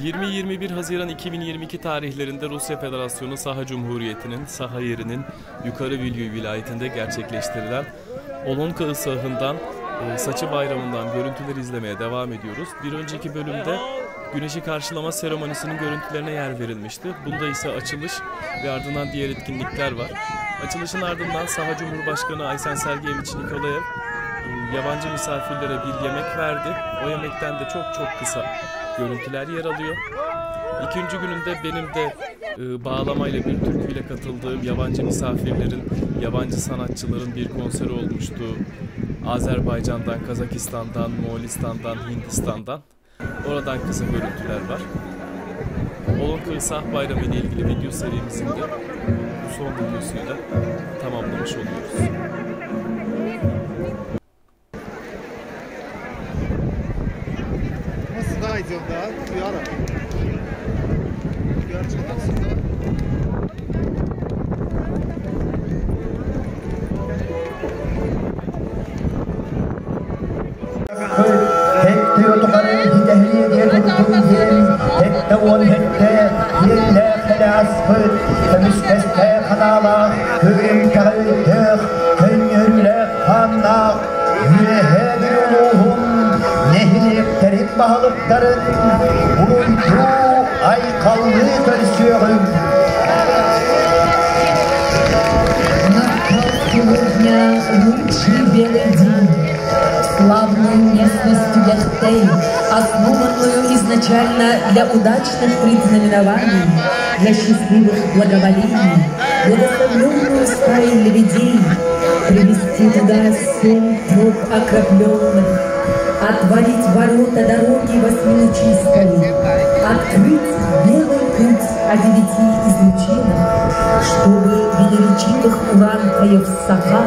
20-21 Haziran 2022 tarihlerinde Rusya Federasyonu Saha Cumhuriyeti'nin Saha yerinin Yukarı Vilyuy vilayetinde gerçekleştirilen Olonka Isahı'ndan Saçı Bayramı'ndan görüntüleri izlemeye devam ediyoruz. Bir önceki bölümde güneşi karşılama seremonisinin görüntülerine yer verilmişti. Bunda ise açılış ve ardından diğer etkinlikler var. Açılışın ardından Saha Cumhurbaşkanı Aysen Sergeyeviç Nikolaev yabancı misafirlere bir yemek verdi. O yemekten de çok çok kısa görüntüler yer alıyor. İkinci gününde benim de bağlamayla bir türküyle katıldığım yabancı misafirlerin, yabancı sanatçıların bir konseri olmuştu. Azerbaycan'dan, Kazakistan'dan, Moğolistan'dan, Hindistan'dan. Oradan kısa görüntüler var. Olonka Isah Bayramı ile ilgili video serimizin de bu son videosuyla tamamlamış oluyoruz. Мы сюда идем, да? Киара. Киарочка там сюда. Нэһилиэктэрин баһылыктарын уруйдуу айхаллыы көрсүөҕүҥ. Настал сегодня лучший белый день. Славную местность Яхтей, основанную изначально для удачных предзнаменований, для счастливых благоволений, благословленную стаей лебедей, привести туда семь троп окропленных, отворить ворота дороги восьмилучистой, открыть белый путь о девяти излучинах, чтобы велеречивых уранкаев Саха,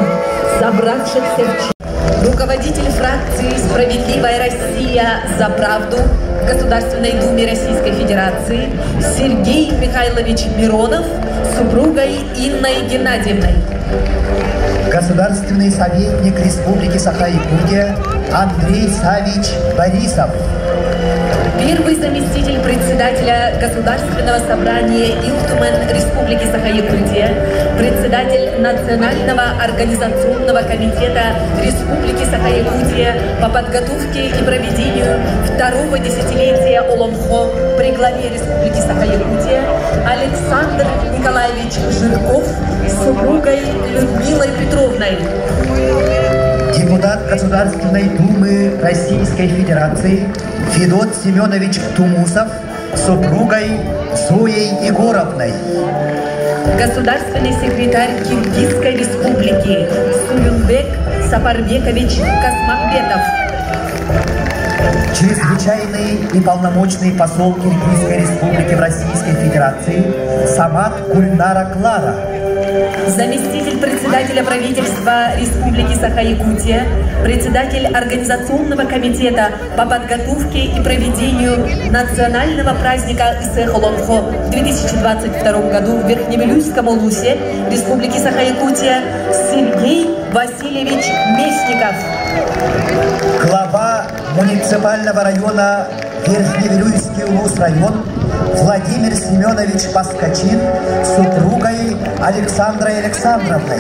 собравшихся в Руководитель фракции «Справедливая Россия за правду» в Государственной Думе Российской Федерации Сергей Михайлович Миронов с супругой Инной Геннадьевной. Государственный советник Республики Саха-Якутия Андрей Савич Борисов. Первый заместитель председателя Государственного собрания Ил Тумэн Республики Саха-Якутия, председатель Национального организационного комитета Республики Саха-Якутия по подготовке и проведению второго десятилетия Олонхо при главе Республики Саха-Якутия Александр Николаевич Жирков с супругой Людмилой Петровной. Депутат Государственной Думы Российской Федерации Федот Семенович Тумусов с супругой Зоей Егоровной. Государственный секретарь Киргизской Республики Суюнбек Сапарбекович Касмамбетов. Чрезвычайный и полномочный посол Киргизской Республики в Российской Федерации Самат Гульнара Клара. Заместитель председателя правительства Республики Саха-Якутия, председатель Организационного комитета по подготовке и проведению национального праздника Ысыах Олонхо в 2022 году в Верхневилюйском Улусе Республики Саха-Якутия Сергей Васильевич Местников. Глава муниципального района Верхневилюйский Улус район Владимир Семенович Паскачин с супругой Александрой Александровной.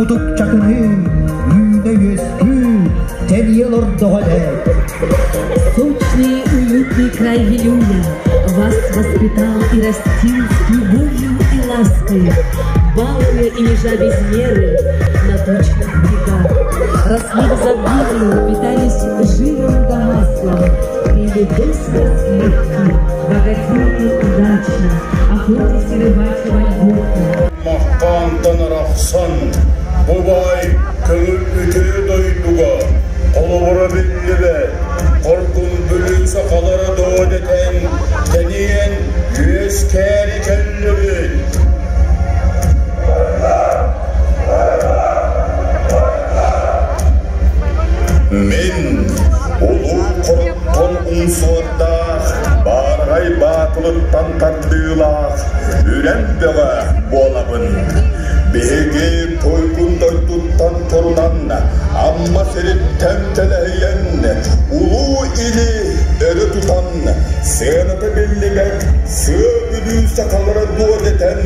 Мутукчатыныы үүнэ-үөскүү тэнийэ олордоҕо эбээт. Сочный уютный край Вилюя вас воспитал и растил с любовью и лаской, балуя и лежа без меры на тучных берегах. Росли в изобилии, питались жиром да маслом, пили до сливки, богатели удачно, охотясь и рыбача вольготно. Маххаантан арахсан, бу баай көҥүл үтүө дойдуга холобура биллибэт, хоргун Бүлүү сахалара дуо дэтэн, тэнийэн үөскээри кэллибит. Мин улуу Хоруттан умсуордаах, баараҕай баатылыттан тардыылаах Үрэн Бөҕө буолабын. Биһиги туйгун дойдуттан турунан, Амма сириттэн тэлэһийэн, Улуу Или өрө тутан, сыаната биллибэт сыа Бүлүү сахалара дуо дэтэн,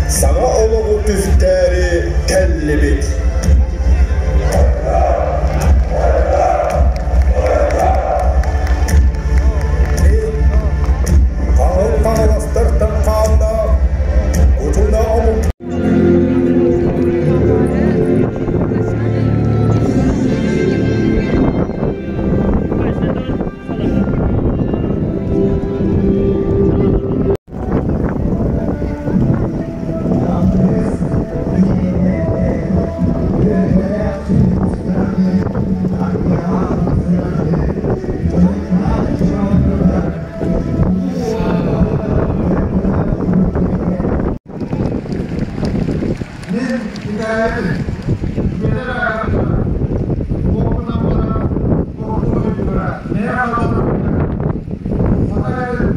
саҥа олоҕу түстээри кэллибит. Хаһын хаҥаластартан хааннаах, кутуна омук Мин итэҕэйэбин, үйэлэр ааһаллара, буолбутунан баран, орто дойдулара мэйэ хаалбатахтара. Саха эрин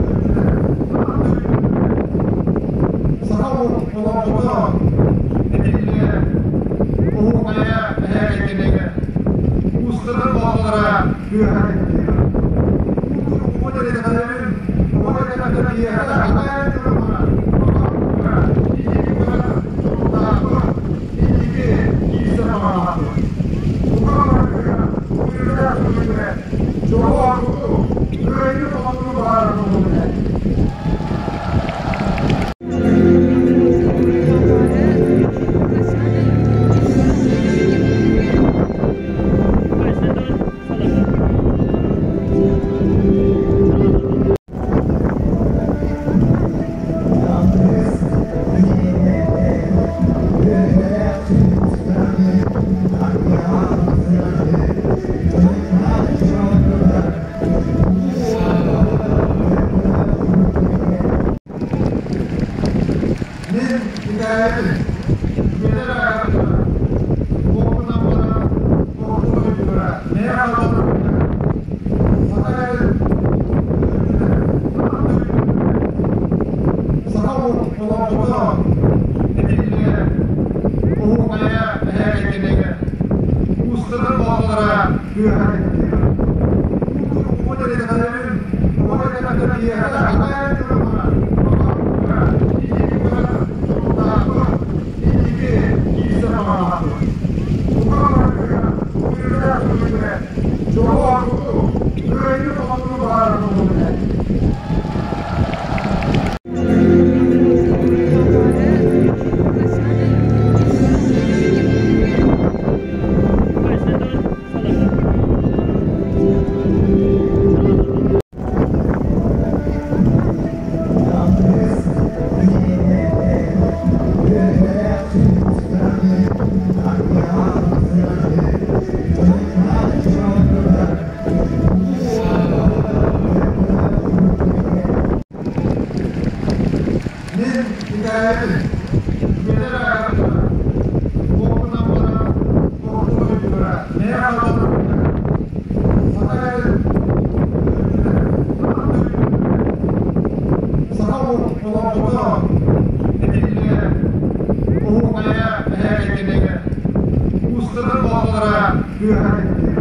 үрдүнэн, аан дойду үрдүнэн саха олоҥхото этиллэ, оһуохайа эһээкэйдэнэ, уустарын баҕалара тыаһа кэттиэ. Мин итэҕэйэбин, үйэлэр ааһаллара, буолбутунан баран, орто дойдулара мэйэ хаалбатахтара. Саха эрин үрдүнэн, аан дойду үрдүнэн саха олоҥхото этиллэ, оһуохайа эһээкэйдэнэ, уустарын баҕалара тыаһа кэттиэ. Мин итэҕэйэбин, үйэлэр ааһаллара, буолбутунан баран, орто дойдулара мэйэ хаалбатахтара. Саха эрин үрдүнэн, аан дойду үрдүнэн саха олоҥхото этиллэ, оһуохайа эһээкэйдэнэ, уустарын баҕалара тыаһа кэттиэ.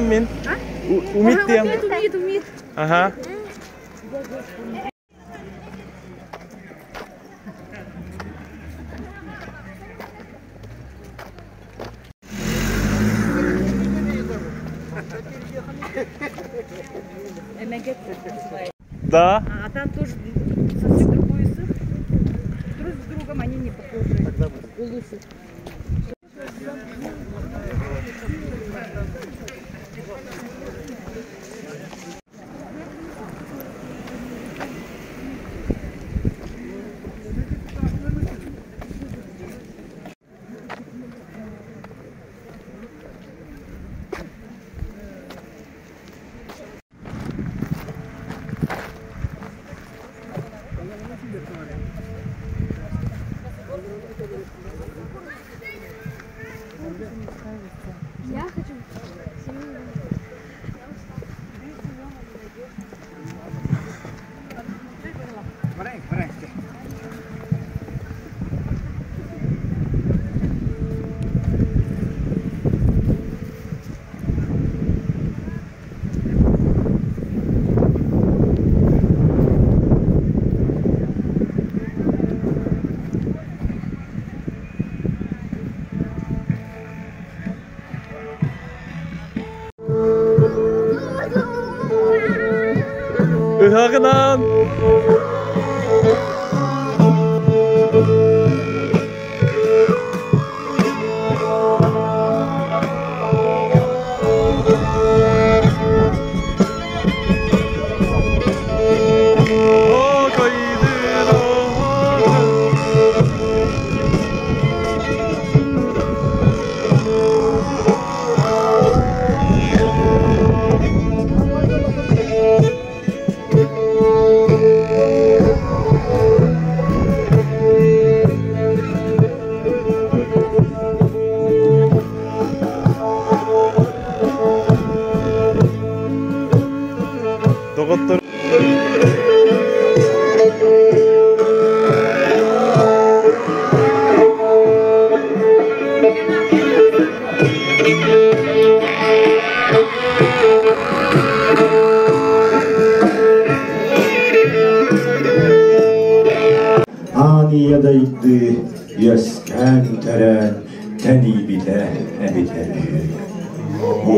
мин. Умит диэн. Умит, умит. Ага. Да. А там тоже совсем другой язык. Друг с другом они не похожи. Улусы. Я хочу. Ыһаҕынан! Доҕоттор. Аан ийэ дайды үөскээн төрөөн тэнийбитэ эбитэ үһү.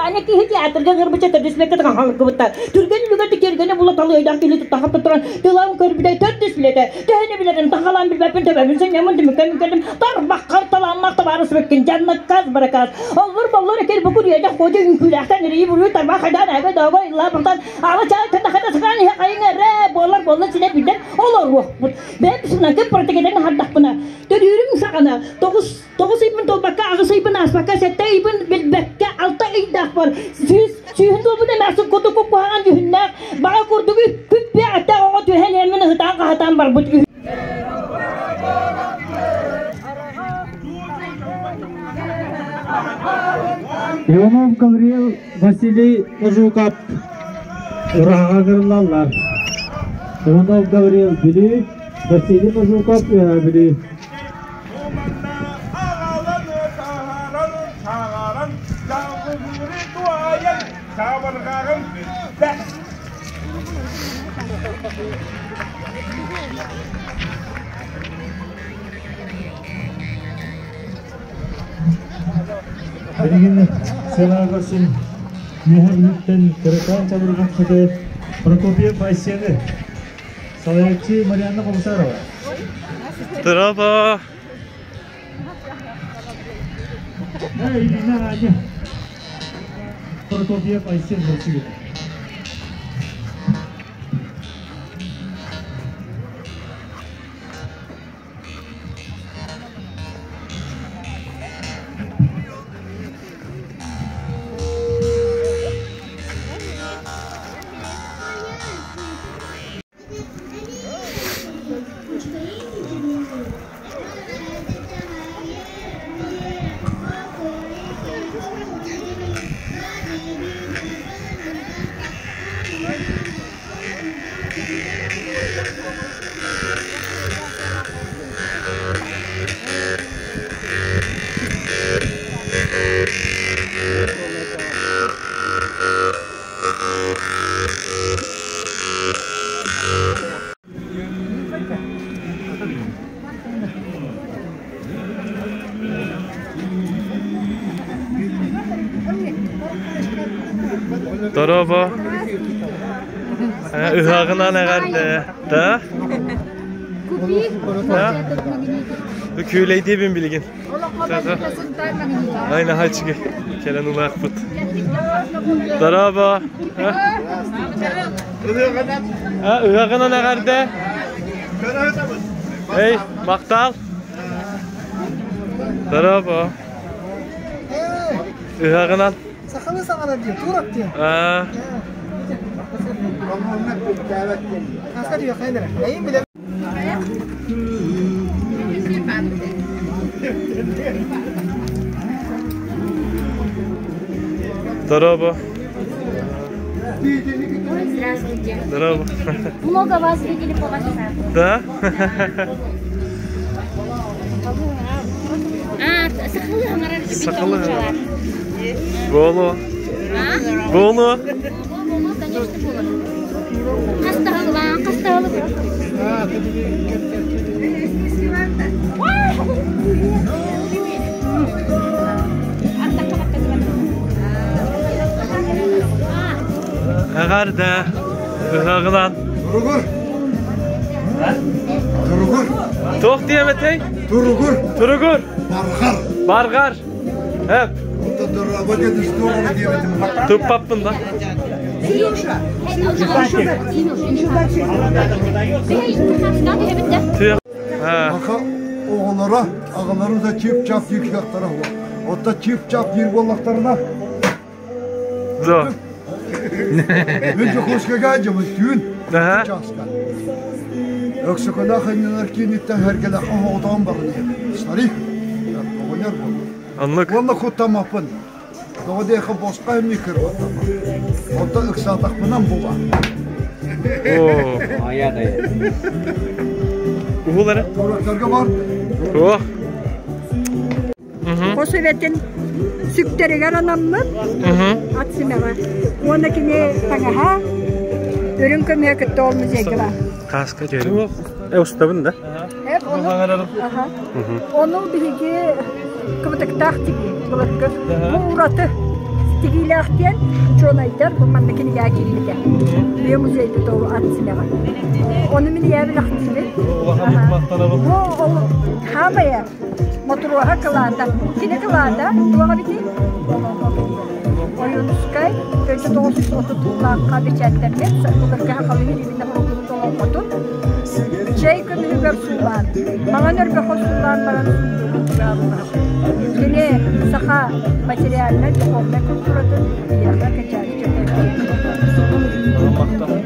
Аны киһи театрга ыҥырбычча төрдүс билэккэ хаалгыбыттар. Түргэн үлүгэрдик тиэргэнэ була талыайдаах киһи тутта туран тылам көрбүтэ төрдүс билэтэ. Төһөнү билэрин тахалаан билбэппин төбөбүн сынньаммын түмүккэ мүккэлим тарбаххар талааннаах табаарыс бэккин дьаннаккаас баракаас. Оллур боллур экер букур үөдэх куодьа үҥкүүлээхтэн ирии буруй тарбах хайдаан эбэ доого иллаа быртан ала чаа кытахата сыгаан иһэ хайыҥа эрэ буолар буолла синэ билден олоруохпут. Бэйэм сынан кып протегеден хардахпына. Төрүүрүм саҕана тоҕус тоҕус ыйбын толбакка аҕыс ыйбын ааспакка сэттэ ыйбын билбэккэ алта ыйдаахпар сүүс сүүһүн туолбут эмээхсин куту куһаҕан дьүһүннээх баҕа курдук күппү атта оҕо түһэн иһэммин ыһытаан хаһытаан барбыт үһү. Иванов Гавриил Василий Ожукап ураһаҕа ыҥырыллаллар. Иванов Гавриил Бүлүү, Василий Мажуков Үөһээ Бүлүү. Билигин сыанаҕа көрсүн Үөһээ Бүлүүттэн Кыракаан чабырҕахсыты Прокопьев Айсены. Салайааччы Марианна Комиссарова. Дорообо! Ирина Аня. Прокопьев Айсен Васильев. Дорообо. Ыһааҕынан эҕэрдэ. Да? Купи этот магнитик. Күүлэйдиибин билигин. Ай наһаа үчүгэй. Кэлэн улаахпыт. Дорообо. Ыһааҕынан эҕэрдэ. Эй, махтал. Дорообо. Ыһааҕынан. Сахалыы саҥарар диэн, турок диэн. Аа. Дорообо. Здравствуйте. Здорово. Много вас видели по WhatsApp. Да? А, сахалыы саҥарар Сахалыы саҥарар. Боло. Боло. Боло, конечно, боло. Хастаһылаан, хастаһылы. Эҕэрдэ ыһыаҕынан. Туругур. Туругур. Туох диэм этэй? Туругур. Туругур. Барҕар. Барҕар. Эп. Туппаппын да. Аха оҕолоро, аҕаларын да чип-чап диир кыахтара суох. Оттон чип-чап диир буоллахтарына Да. Мин Дьокуускайга дьыбын түүн чааска. Өксөкөлөөх иннилэр кииниттэн Сэргэлэххэ оҕотоон баран иһэбин. Старик, оҕонньор буолла. Оннук. Уонна куттаммаппын. Тоҕо диэхэ босхо эмиэ кырбаттаммын. Онтон ыксаатахпынан була. Оо. Уһул эрэ. Куораттарга бар. Ох. Хос эбэтин сүктэригэр анаммыт ат симэҕэ. Уонна кини таҥаһа үрүҥ көмүһэ кытта ол музейга баар. Кааска дьөрү. Э устабын да? Ону биһиги кыбытыктаах тигии былыргы. Бу ураты тигиилээх диэн учуонайдар бу манна кинигэ киирбитэ. Бэйэ музейбит ол ат симэҕэ. Ону мин ийэбин ахтыыбын. Бу ол хаамайа Мотуруоһа кылаата. Кини кылаата туох эбитий? Ойуунускай 1930-лаахха бэчээттэммит былыргы сахалыы илиибинэн оҥоһуллубут олоҥхотун чэй көмүһүгэр суулаан, маҥан өрбөххө суулаан баран Кини саха материальнай, духовнай культуратын биһиэхэ кэчээри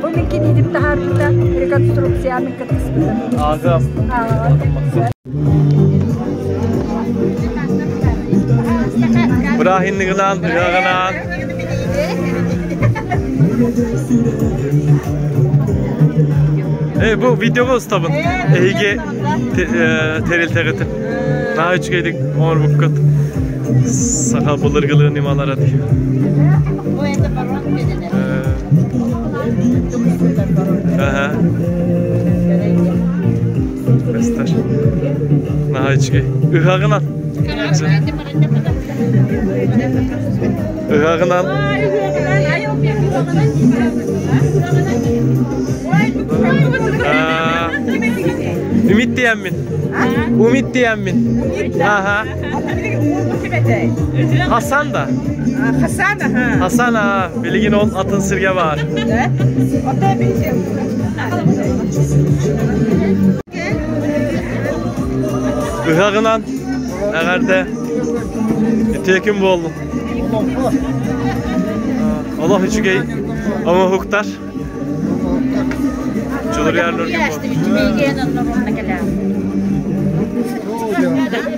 Бу мин киниитим таһаарбыта реконструкцияны кыттыспытым. Ааҕа. Бырааһынныгынан, ыһыаҕынан. Э, бу видеоға устабын. Эһиги тэрилтэҕитин. Наһаа үчүгэйдик оҥорбуккут. Саха былыргылыы ньымалара дии. Аха. Көстөр. Наһаа үчүгэй. Ыһаҕынан. Ыһаҕынан. Ümit diyenmin. Umit diyenmin. Aha. Hasan da. Hasan aha. Hasan ha. Bilgin ol atın sirge var. Ыһаҕынан эҕэрдэ үтүө күн буоллун. Олох үчүгэй оҥоһуктар.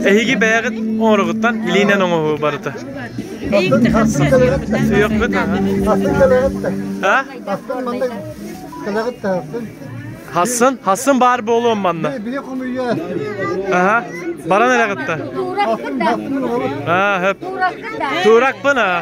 Эһиги бэйэҕит оҥоругуттан илиинэн оҥоһуу барыта. Сүйөхпүт А? Хасын, хасын баар буолуом манна. Аха, баран эрэ кытта. Аа, хөп. Тууракпын аа.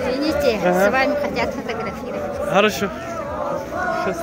Извините, с вами хотят фотографировать. Хорошо. Сейчас.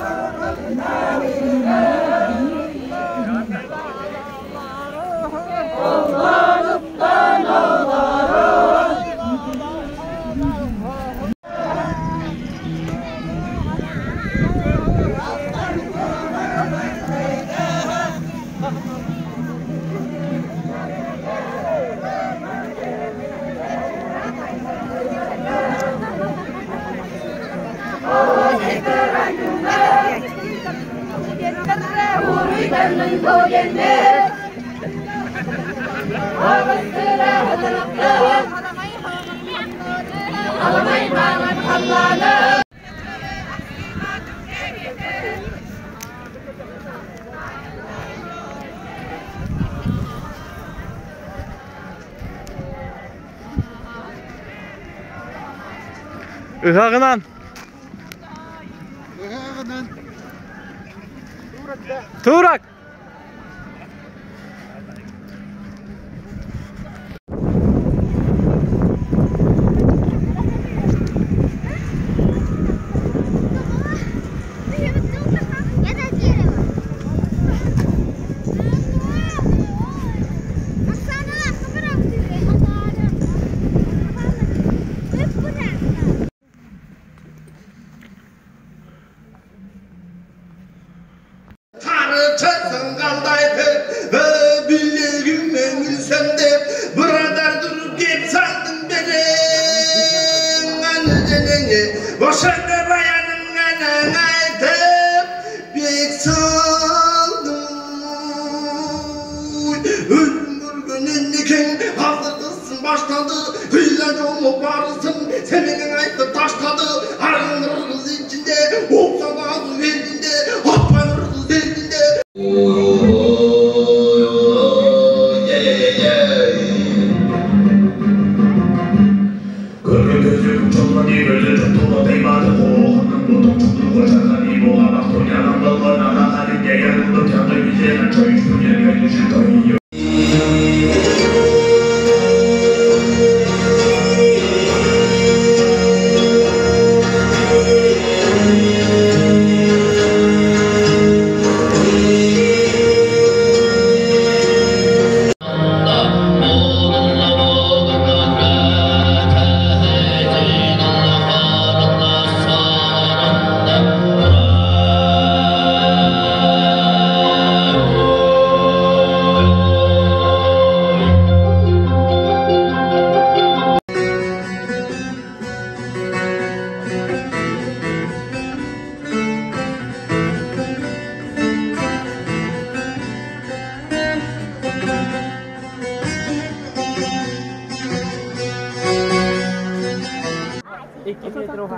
Ыһаҕынан. Ыһаҕынан. Турак.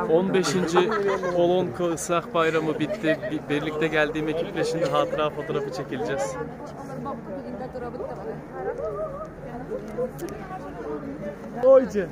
15. Olonka Islah Bayramı bitti. Birlikte geldiğim ekiple şimdi hatıra fotoğrafı çekileceğiz. Ойде.